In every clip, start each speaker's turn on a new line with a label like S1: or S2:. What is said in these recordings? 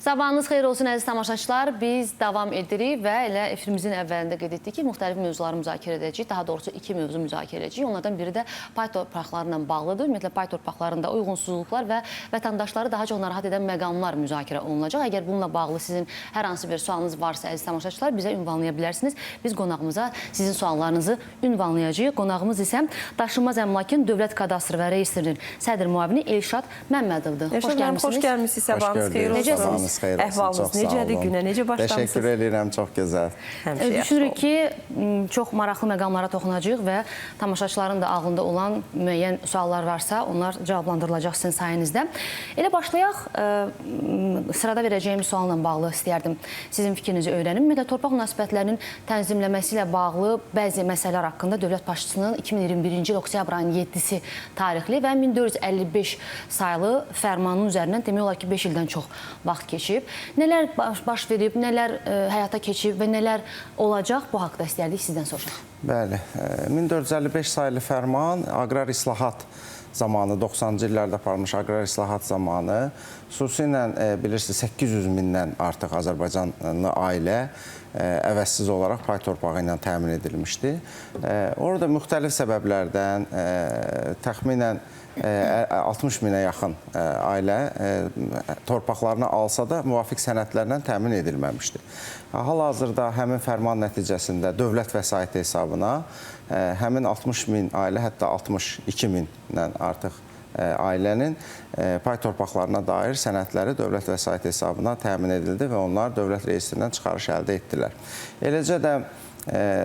S1: Sabahınız xeyir olsun əziz tamaşaçılar. Biz davam edirik və elə efirimizin əvvəlində qeyd etdik ki, müxtəlif mövzuları müzakirə edəcəyik. Daha doğrusu iki mövzu müzakirə edəcəyik. Onlardan biri də pay torpaqları ilə bağlıdır. Ümumiyyətlə pay torpaqlarında uyğunsuzluqlar və vətəndaşları daha çox narahat edən məqamlar müzakirə olunacaq. Əgər bununla bağlı sizin hər hansı bir sualınız varsa, əziz tamaşaçılar, bizə ünvanlaya bilərsiniz. Biz qonağımıza sizin suallarınızı ünvanlayacağıq. Qonağımız isə Daşınmaz Əmlakın Dövlət Kadastr və Reyestrinin sədr müavini Elşad Məmmədovdur.
S2: Elşad müəllim, xoş gəlmisiniz. Sabahınız xeyir olsun.
S1: Necəsiniz?
S3: Xeyir olsun.
S2: Əhvalınız necədir? Günə necə başlamısınız?
S3: Təşəkkür edirəm, çox gözəl.
S2: Həmişə
S1: Düşünürük ki, çox maraqlı məqamlara toxunacağıq və tamaşaçıların da ağlında olan müəyyən suallar varsa, onlar cavablandırılacaq sizin sayənizdə. Elə başlayaq. Sırada verəcəyim sualla bağlı istəyərdim sizin fikrinizi öyrənim. Ümumiyyətlə, torpaq münasibətlərinin tənzimləməsi ilə bağlı bəzi məsələlər haqqında dövlət başçısının 2021-ci il oktyabr ayının 7-si tarixli və 1455 saylı fərmanın üzərindən demək olar ki, 5 ildən çox vaxt keçib. Nələr baş verib, nələr həyata keçib və nələr olacaq, bu haqda istərdik sizdən soruşaq.
S3: Bəli, 1455 saylı fərman aqrar islahat zamanı, 90-cı illərdə aparılmış aqrar islahat zamanı, xüsusilə bilirsiniz 800 mindən artıq Azərbaycanlı ailə əvəzsiz olaraq pay torpağı ilə təmin edilmişdi. Orada müxtəlif səbəblərdən təxminən 60 minə yaxın ailə torpaqlarını alsa da müvafiq sənədlərlə təmin edilməmişdi. Hal-hazırda həmin fərman nəticəsində dövlət vəsaiti hesabına həmin 60 min ailə, hətta 62 mindən artıq ailənin pay torpaqlarına dair sənədləri dövlət vəsaiti hesabına təmin edildi və onlar dövlət reyestrindən çıxarış əldə etdilər. Eləcə də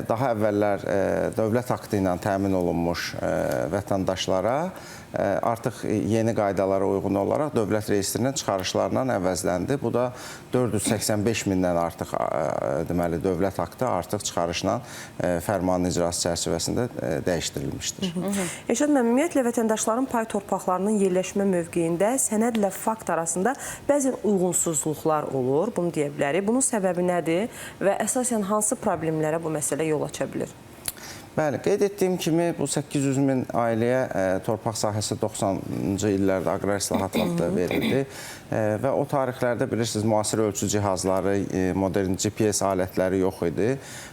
S3: daha əvvəllər dövlət aktı ilə təmin olunmuş vətəndaşlara artıq yeni qaydalara uyğun olaraq dövlət reyestrindən çıxarışlarla əvəzləndi. Bu da 485 mindən artıq deməli dövlət aktı artıq çıxarışla fərmanın icrası çərçivəsində dəyişdirilmişdir.
S2: Elşad müəllim, ümumiyyətlə vətəndaşların pay torpaqlarının yerləşmə mövqeyində sənədlə fakt arasında bəzən uyğunsuzluqlar olur, bunu deyə bilərik. Bunun səbəbi nədir və əsasən hansı problemlərə bu məsələ yol aça bilir?
S3: Bəli, qeyd etdiyim kimi bu 800 min ailəyə torpaq sahəsi 90-cı illərdə aqrar islahat vaxtı verildi və o tarixlərdə bilirsiniz müasir ölçü cihazları, modern GPS alətləri yox idi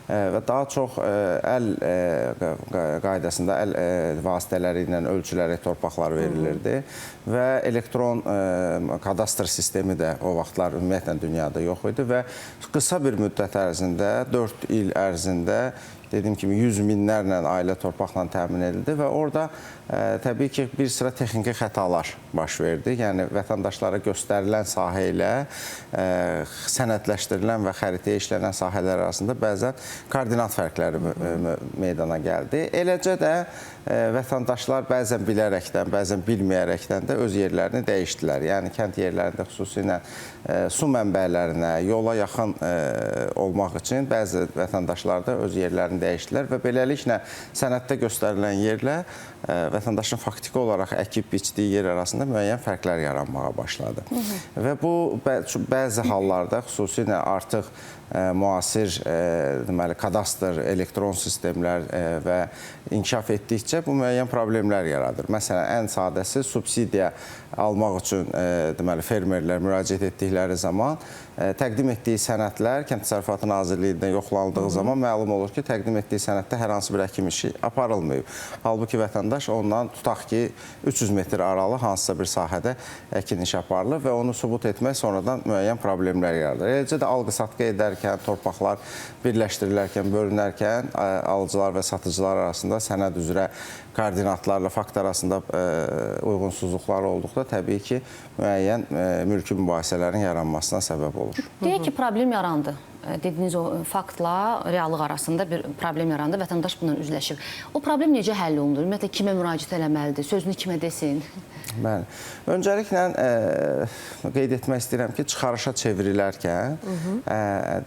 S3: və daha çox əl qaydasında əl vasitələri ilə ölçülərək torpaqlar verilirdi və elektron kadastr sistemi də o vaxtlar ümumiyyətlə dünyada yox idi və qısa bir müddət ərzində, 4 il ərzində dediyim kimi 100 minlərlə ailə torpaqla təmin edildi və orada təbii ki, bir sıra texniki xətalar baş verdi. Yəni, vətəndaşlara göstərilən sahə ilə sənədləşdirilən və xəritəyə işlənən sahələr arasında bəzən koordinat fərqləri meydana gəldi. Eləcə də vətəndaşlar bəzən bilərəkdən, bəzən bilməyərəkdən də öz yerlərini dəyişdilər. Yəni, kənd yerlərində xüsusilə su mənbələrinə, yola yaxın olmaq üçün bəzi vətəndaşlar da öz yerlərini dəyişdilər və beləliklə sənəddə göstərilən yerlə vətəndaşın faktiki olaraq əkib biçdiyi yer arasında müəyyən fərqlər yaranmağa başladı. Və bu bəzi hallarda xüsusilə artıq müasir deməli kadastr, elektron sistemlər və inkişaf etdikcə bu müəyyən problemlər yaradır. Məsələn, ən sadəsi subsidiya almaq üçün deməli fermerlər müraciət etdikləri zaman təqdim etdiyi sənədlər Kənd Təsərrüfatı Nazirliyində yoxlanıldığı zaman məlum olur ki, təqdim etdiyi sənəddə hər hansı bir əkim işi aparılmayıb. Halbuki vətəndaş ondan tutaq ki, 300 metr aralı hansısa bir sahədə əkin işi aparılır və onu sübut etmək sonradan müəyyən problemlər yaradır. Eləcə də alqı-satqı edərkən, torpaqlar birləşdirilərkən, bölünərkən alıcılar və satıcılar arasında sənəd üzrə koordinatlarla fakt arasında uyğunsuzluqlar olduqda təbii ki, müəyyən mülki mübahisələrin yaranmasına səbəb olur.
S1: Deyək ki, problem yarandı. Dediyiniz o faktla reallıq arasında bir problem yarandı, vətəndaş bununla üzləşib. O problem necə həll olunur? Ümumiyyətlə, kimə müraciət eləməlidir? Sözünü kimə desin?
S3: Bəli. Öncəliklə qeyd etmək istəyirəm ki, çıxarışa çevrilərkən,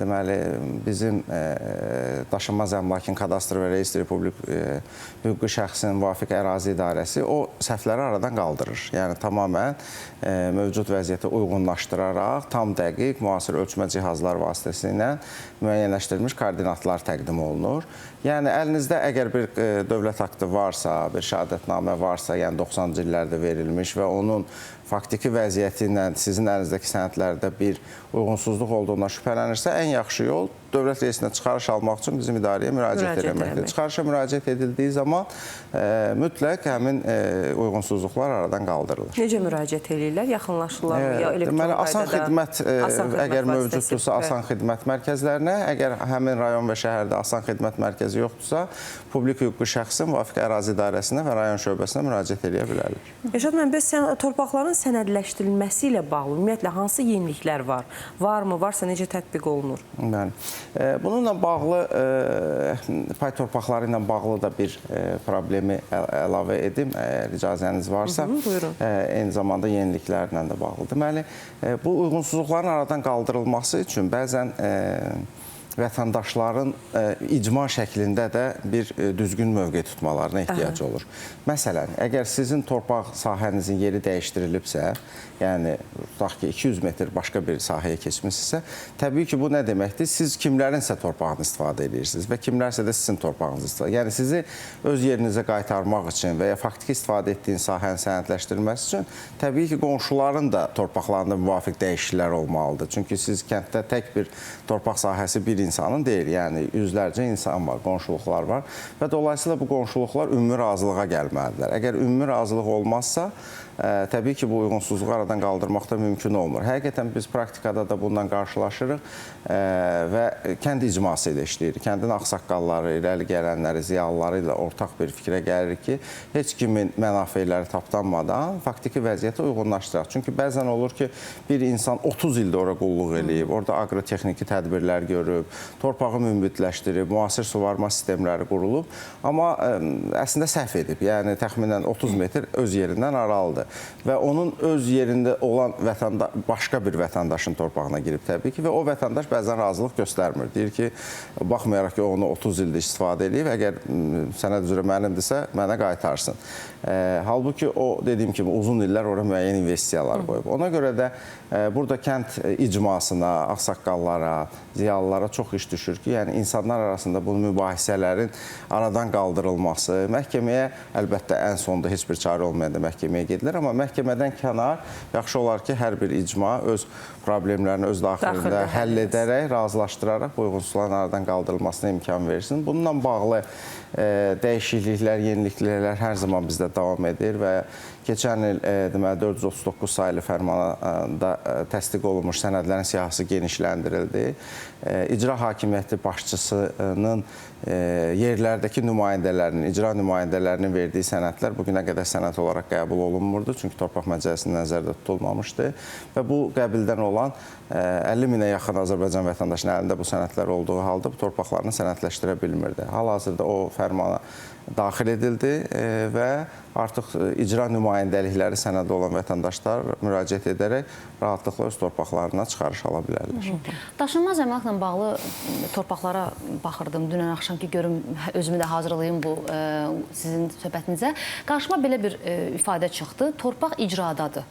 S3: deməli, bizim Daşınmaz Əmlakın Kadastr və Reyestr Republik hüquqi şəxsin müvafiq ərazi idarəsi o səhvləri aradan qaldırır. Yəni, tamamən mövcud vəziyyətə uyğunlaşdıraraq tam dəqiq müasir ölçmə cihazlar vasitəsilə müəyyənləşdirilmiş koordinatlar təqdim olunur. Yəni, əlinizdə əgər bir dövlət aktı varsa, bir şəhadətnamə varsa, yəni 90-cı illərdə verilmiş və onun faktiki vəziyyəti ilə sizin əlinizdəki sənədlərdə bir uyğunsuzluq olduğundan şübhələnirsə, ən yaxşı yol dövlət reyestrinə çıxarış almaq üçün bizim idarəyə müraciət etməkdir. Çıxarışa müraciət edildiyi zaman mütləq həmin uyğunsuzluqlar aradan qaldırılır.
S2: Necə müraciət eləyirlər? Yaxınlaşırlar ya elektron
S3: qaydada? Asan xidmət əgər mövcuddursa, asan xidmət mərkəzlərinə, əgər həmin rayon və şəhərdə asan xidmət mərkəzi yoxdursa, publik hüquqi şəxsin müvafiq ərazi idarəsinə və rayon şöbəsinə müraciət eləyə bilərlər.
S2: Elşad müəllim, bəs torpaqların sənədləşdirilməsi ilə bağlı ümumiyyətlə hansı yeniliklər var? Varmı? Varsa necə tətbiq olunur?
S3: Bəli. Bununla bağlı, pay torpaqları ilə bağlı da bir problemi əlavə edim, əgər icazəniz varsa.
S2: Buyurun.
S3: Eyni zamanda yeniliklərlə də bağlı. Deməli, bu uyğunsuzluqların aradan qaldırılması üçün bəzən vətəndaşların icma şəklində də bir düzgün mövqe tutmalarına ehtiyac olur. Məsələn, əgər sizin torpaq sahənizin yeri dəyişdirilibsə, yəni tutaq ki, 200 metr başqa bir sahəyə keçmişsinizsə, təbii ki, bu nə deməkdir? Siz kimlərinsə torpağını istifadə edirsiniz və kimlərsə də sizin torpağınızı istifadə. Yəni sizi öz yerinizə qaytarmaq üçün və ya faktiki istifadə etdiyiniz sahənin sənədləşdirilməsi üçün təbii ki, qonşuların da torpaqlarında müvafiq dəyişikliklər olmalıdır. Çünki siz kənddə tək bir torpaq sahəsi bir insanın deyil, yəni yüzlərcə insan var, qonşuluqlar var və dolayısıyla bu qonşuluqlar ümumi razılığa gəlməlidirlər. Əgər ümumi razılıq olmazsa, təbii ki, bu uyğunsuzluğu aradan qaldırmaq da mümkün olmur. Həqiqətən biz praktikada da bundan qarşılaşırıq və kənd icması ilə işləyirik. Kəndin ağsaqqalları, irəli gələnləri, ziyalıları ilə ortaq bir fikrə gəlirik ki, heç kimin mənafeləri tapdanmadan faktiki vəziyyəti uyğunlaşdıraq. Çünki bəzən olur ki, bir insan 30 ildə ora qulluq eləyib, orada agrotexniki tədbirlər görüb, torpağı münbitləşdirib, müasir suvarma sistemləri qurulub, amma əslində səhv edib. Yəni təxminən 30 metr öz yerindən aralıdır və onun öz yerində olan başqa bir vətəndaşın torpağına girib təbii ki və o vətəndaş bəzən razılıq göstərmir. Deyir ki, baxmayaraq ki, onu 30 ildir istifadə eləyib, əgər sənəd üzrə mənimdirsə, mənə qaytarsın. Halbuki o, dediyim kimi, uzun illər ora müəyyən investisiyalar qoyub. Ona görə də burada kənd icmasına, ağsaqqallara, ziyalılara çox iş düşür ki, yəni insanlar arasında bu mübahisələrin aradan qaldırılması, məhkəməyə əlbəttə ən sonda heç bir çarə olmayanda məhkəməyə gedilir, amma məhkəmədən kənar yaxşı olar ki, hər bir icma öz problemlərini öz daxilində həll edərək, razılaşdıraraq bu uyğunsuzluqların aradan qaldırılmasına imkan versin. Bununla bağlı dəyişikliklər, yeniliklər hər zaman bizdə davam edir və keçən il deməli 439 saylı fərmana təsdiq olunmuş sənədlərin siyahısı genişləndirildi. İcra hakimiyyəti başçısının yerlərdəki nümayəndələrinin, icra nümayəndələrinin verdiyi sənədlər bugünə qədər sənəd olaraq qəbul olunmurdu. Çünki torpaq məcəlləsində nəzərdə tutulmamışdı və bu qəbildən olan 50 minə yaxın Azərbaycan vətəndaşının əlində bu sənədlər olduğu halda bu torpaqlarını sənədləşdirə bilmirdi. Hal-hazırda o fərmana daxil edildi və artıq icra nümayəndəlikləri sənədi olan vətəndaşlar müraciət edərək rahatlıqla öz torpaqlarına çıxarış ala bilərlər.
S1: Daşınmaz əmlakla bağlı torpaqlara baxırdım dünən axşam ki, görüm özümü də hazırlayım bu sizin söhbətinizə. Qarşıma belə bir ifadə çıxdı. Torpaq icradadır.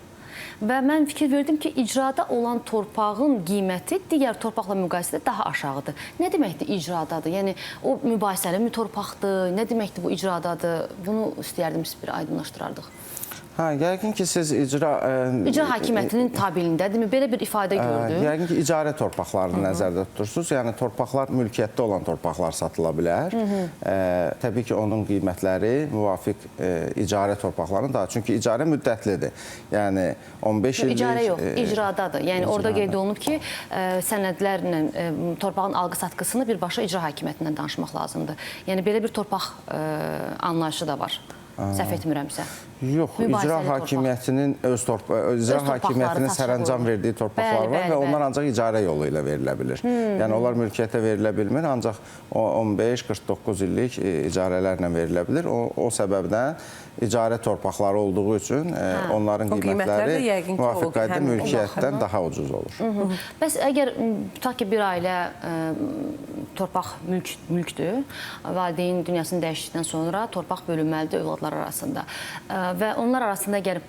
S1: Və mən fikir verdim ki, icrada olan torpağın qiyməti digər torpaqla müqayisədə daha aşağıdır. Nə deməkdir icradadır? Yəni, o mübahisəli mi torpaqdır? Nə deməkdir bu icradadır? Bunu istəyərdim, siz bir aydınlaşdırardıq.
S3: Hə, yəqin ki, siz icra...
S1: İcra hakimiyyətinin tabeliyindədirmi? Belə bir ifadə gördüm.
S3: Yəqin ki, icarə torpaqlarını nəzərdə tutursunuz. Yəni, torpaqlar, mülkiyyətdə olan torpaqlar satıla bilər. Təbii ki, onun qiymətləri müvafiq icarə torpaqlarının daha. Çünki icarə müddətlidir. Yəni, 15 illik...
S1: İcarə yox, icradadır. Yəni, orada qeyd olunub ki, sənədlərlə torpağın alqı-satqısını birbaşa icra hakimiyyətindən danışmaq lazımdır. Yəni, belə bir torpaq anlayışı da var. Səhv etmirəmsə.
S3: Yox, icra hakimiyyətinin öz icra hakimiyyətinin sərəncam verdiyi torpaqlar var və onlar ancaq icarə yolu ilə verilə bilir. Yəni onlar mülkiyyətə verilə bilmir, ancaq 15-49 illik icarələrlə verilə bilir. O səbəbdən icarə torpaqları olduğu üçün onların qiymətləri müvafiq qayda mülkiyyətdən daha ucuz olur.
S1: Bəs əgər tutaq ki, bir ailə torpaq mülkdür, valideyn dünyasını dəyişdikdən sonra torpaq bölünməlidir övladlar arasında və onlar arasında əgər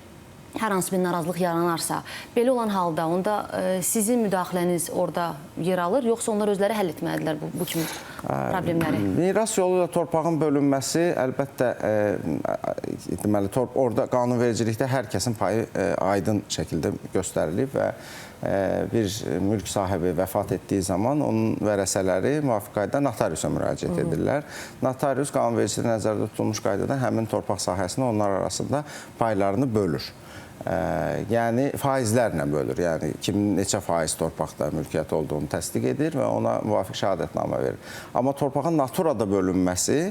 S1: hər hansı bir narazılıq yaranarsa, belə olan halda onda sizin müdaxiləniz orada yer alır, yoxsa onlar özləri həll etməlidirlər bu kimi problemləri?
S3: Miras yolu ilə torpağın bölünməsi əlbəttə deməli orada qanunvericilikdə hər kəsin payı aydın şəkildə göstərilib və bir mülk sahibi vəfat etdiyi zaman onun vərəsələri müvafiq qaydada notariusa müraciət edirlər. Notarius qanunvericilikdə nəzərdə tutulmuş qaydada həmin torpaq sahəsini onlar arasında paylarını bölür. Yəni faizlərlə bölür. Yəni kimin neçə faiz torpaqda mülkiyyət olduğunu təsdiq edir və ona müvafiq şəhadətnamə verir. Amma torpağın naturada bölünməsi,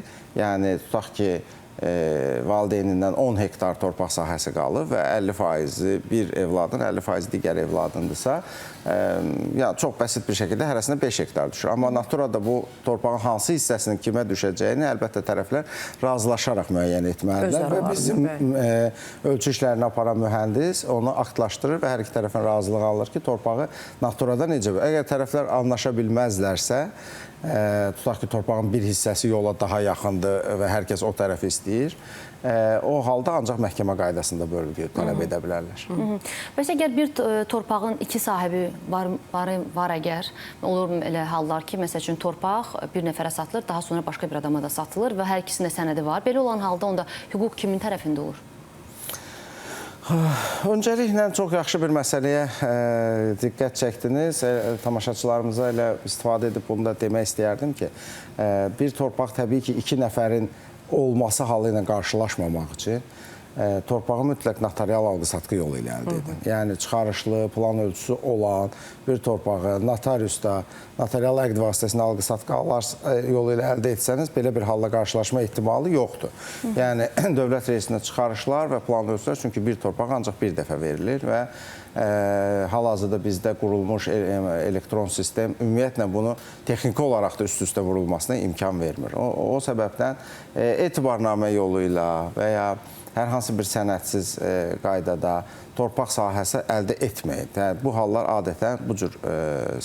S3: yəni tutaq ki, valideynindən 10 hektar torpaq sahəsi qalır və 50%-i bir evladın, 50% digər evladındısa, yəni çox bəsit bir şəkildə hərəsinə 5 hektar düşür. Amma naturada bu torpağın hansı hissəsinin kimə düşəcəyini əlbəttə tərəflər razılaşaraq müəyyən etməlidirlər və bizim ölçü işlərini aparan mühəndis onu aktlaşdırır və hər iki tərəfin razılığı alır ki, torpağı naturada necə? Əgər tərəflər anlaşa bilməzlərsə, tutaq ki, torpağın bir hissəsi yola daha yaxındır və hər kəs o tərəfi istəyir, o halda ancaq məhkəmə qaydasında bölgü tələb edə bilərlər.
S1: Bəs əgər bir torpağın iki sahibi var əgər, olur elə hallar ki, məsəl üçün torpaq bir nəfərə satılır, daha sonra başqa bir adama da satılır və hər ikisinin də sənədi var. Belə olan halda onda hüquq kimin tərəfində olur?
S3: Öncəliklə çox yaxşı bir məsələyə diqqət çəkdiniz. Tamaşaçılarımıza elə istifadə edib bunu da demək istəyərdim ki, bir torpaq təbii ki, iki nəfərin olması halı ilə qarşılaşmamaq üçün torpağı mütləq notarial alqı-satqı yolu ilə əldə edin. Yəni çıxarışlı, plan ölçüsü olan bir torpağı notariusda, notarial əqd vasitəsilə alqı-satqı yolu ilə əldə etsəniz, belə bir halla qarşılaşma ehtimalı yoxdur. Yəni dövlət reyestrində çıxarışlar və plan ölçülər, çünki bir torpaq ancaq bir dəfə verilir və hal-hazırda bizdə qurulmuş elektron sistem ümumiyyətlə bunu texniki olaraq da üst-üstə vurulmasına imkan vermir. O səbəbdən etibarnamə yolu ilə və ya hər hansı bir sənədsiz qaydada torpaq sahəsi əldə etməyin. Yəni, bu hallar adətən bu cür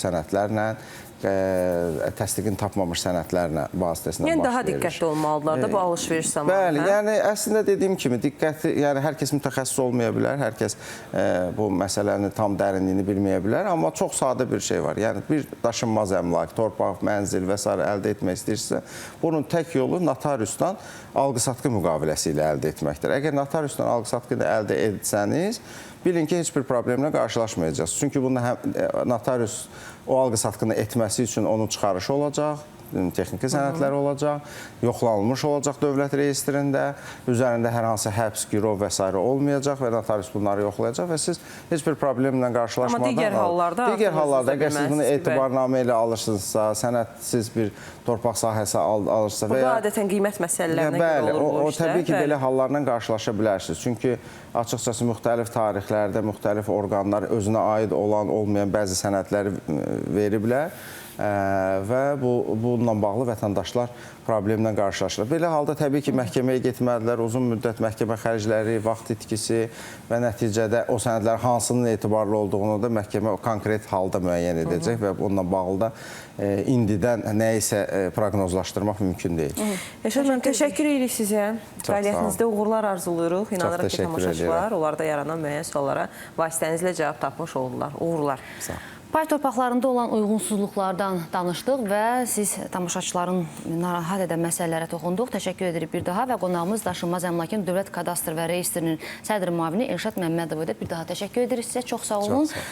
S3: sənədlərlə, təsdiqini tapmamış sənədlərlə vasitəsilə
S2: yəni
S3: baş
S2: daha
S3: verir.
S2: Diqqətli olmalıdırlar da bu alış-veriş zamanı.
S3: Bəli, yəni əslində dediyim kimi diqqəti, yəni hər kəs mütəxəssis olmaya bilər, hər kəs bu məsələni tam dərinliyini bilməyə bilər, amma çox sadə bir şey var. Yəni bir daşınmaz əmlak, torpaq, mənzil və sair əldə etmək istəyirsə, bunun tək yolu notariusdan alqı-satqı müqaviləsi ilə əldə etməkdir. Əgər notariusdan alqı-satqı ilə əldə etsəniz, bilin ki, heç bir problemlə qarşılaşmayacaqsınız. Çünki bunda həm notarius o alqı-satqını etməsi üçün onun çıxarışı olacaq, texniki sənədləri olacaq, yoxlanılmış olacaq dövlət reyestrində, üzərində hər hansı həbs, girov və sairə olmayacaq və notarius bunları yoxlayacaq və siz heç bir problemlə qarşılaşmadan...
S2: Amma digər hallarda...
S3: Digər hallarda, əgər siz bunu etibarnamə ilə alırsınızsa, sənədsiz bir torpaq sahəsi alırsınızsa və ya...
S2: Burada adətən qiymət məsələlərinə görə olur bu işlər.
S3: Təbii ki, belə hallarla qarşılaşa bilərsiniz. Çünki açıqcası müxtəlif tarixlərdə müxtəlif orqanlar özünə aid olan, olmayan bəzi sənədləri veriblər və bununla bağlı vətəndaşlar problemlə qarşılaşırlar. Belə halda təbii ki, məhkəməyə getməlidirlər, uzun müddət məhkəmə xərcləri, vaxt itkisi və nəticədə o sənədlər hansının etibarlı olduğunu da məhkəmə konkret halda müəyyən edəcək və bununla bağlı da indidən nəyisə proqnozlaşdırmaq mümkün deyil.
S2: Elşad müəllim, təşəkkür edirik sizə. Fəaliyyətinizdə uğurlar arzulayırıq. İnanırıq ki, tamaşaçılar onlarda yaranan müəyyən suallara vasitənizlə cavab tapmış oldular. Uğurlar.
S3: Sağ olun.
S1: Pay torpaqlarında olan uyğunsuzluqlardan danışdıq və siz tamaşaçıların narahat edən məsələlərə toxunduq. Təşəkkür edirik bir daha və qonağımız Daşınmaz Əmlakın Dövlət Kadastr və Reyestrinin sədr müavini Elşad Məmmədov idi. Bir daha təşəkkür edirik sizə. Çox sağ olun.
S3: Çox sağ olun.